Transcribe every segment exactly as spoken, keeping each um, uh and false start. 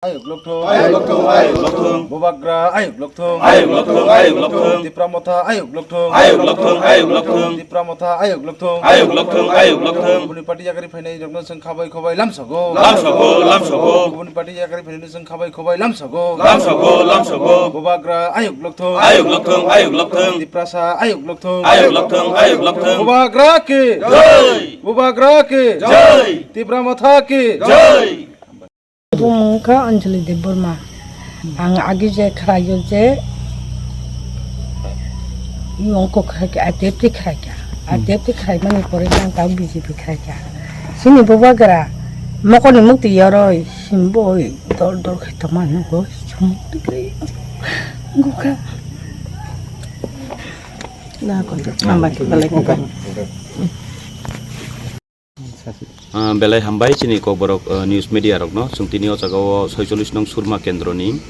Ayuk lokthung. Ayuk lokthung, ayuk lokthung. Bubagra ayuk lokthung. Ayuk lokthung, ayuk lokthung. Tipra Motha ayuk lokthung. Ayuk lokthung, ayuk lokthung. Tipra Motha ayuk lokthung. Ayuk lokthung, ayuk lokthung. Kubuni party yakari phainai rokno chwng khabai khobai lamsogo. Lamsogo, lamsogo. Kubuni party yakari phainai chwng khabai khobai lamsogo. Lamsogo, lamsogo. Bubagra ayuk lokthung. Ayuk lokthung, ayuk lokthung. Tiprasa ayuk lokthung. Ayuk lokthung, ayuk lokthung. Bubagra ki. Jai. Bubagra ki. Jai. Tipra Motha ki. Jai. Bumung wngkha Anjali Debbarma. Ang agi je khwlaio je, ongko khwlaikha, I P F T khwlaikha. I P F T khwlaimani pore ang tao B J P khwlaikha. Chini bubagra mokolni muktwi yoroi, himbo dor dor khai tongma nugo, chumui gukha. Na ko, hamba khe belai khe. Ah, belai hambai chini kokborok, ah, news media rokno. Chwng tini o jaga o soicholish nong Surma kendroni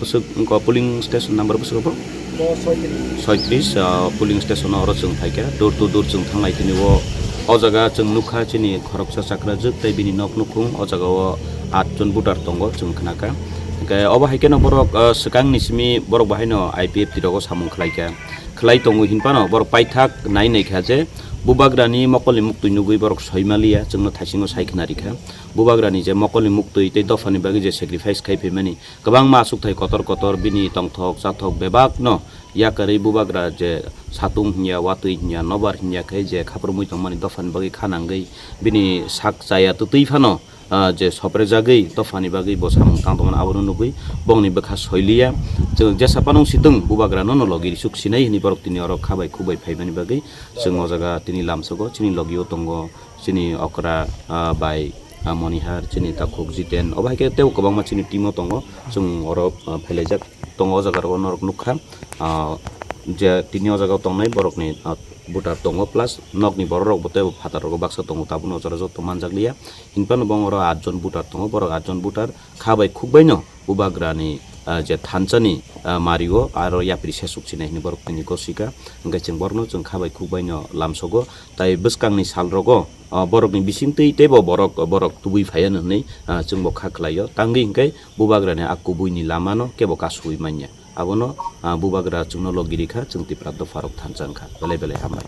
bwswk wngkha polling station number bwswk bo? Bo soitrish. Soitrish, ah, polling station o oro chwng phaikha. Door to door chwng thanglai tini o, o jaga chwng nukha chini khoroksa chakrajwk tei bini nok nukhung o jaga o atjon voter tongo chwng khnakha. Hwnkhe obo hai kheno borok, ah, swkangni simi borok bahaino I P F T rogo samung khlaikha. Khlai tongo hinphano borok paithak nai naikha je Bubagrani mokolni muktwi nugwi borok soimaliya, chwngno thaisingo sai khna rikha. Bubagrani je mokolni muktwi tei dophani bagwi je sacrifice khai phaimani, kwbangma achukthai kotor kotor bini tongthok chathok bebakno yakarwi Bubagra je satung hinya, watwi hinya, nobar hinya khe je khaprumwi tongmani dophani bagwi kha nangwi bini sak chaya twtwi phano ah, je soprejagwi dophani bagwi bo samung tang tongmani abono nugwi bongni bwkha soiliya. Chwng jesa panung sitwng Bubagrano no logi risuk sinai hwnwi borok tini oro kha bai khuk bai phaimani bagwi chwng o jaga tini lamsogo chini logio tongo chini okra, ah, bai, ah, Monihar, chini takhuk Jiten, obo hai khe tei kwbangma chini team o tongo chwng oro, ah, phailaijak tongo o jaga rogo norok nukha, ah, je tini o jaga o tongnai borokni, ah, voter tongo plus nokni borok rok bo tei phatar rogo baksa tongo tabukno o jaga joto manjakliya. Hinphano bong oro atjon voter tongo, borok atjon voter kha bai khuk baino Bubagrani, ah, je thansani, ah, mario aro yapri sesuk sinai hinwi borok tini gosika. Hwnkhe chwng borokno chwng kha bai khuk baino lamsogo. Tai bwskangni salrogo, ah, borokni bisingtwi teibo borok, borok tubui phaiya hwnwi, ah, chwngbo kha khlaio. Tangwi hwnkhe Bubagrani a kubuini lamano kebo kasui manya. Abono, ah, Bubagra chwngno logi rikha, chwng Tipra dopharok thansa wngkha. Belai belai hambai.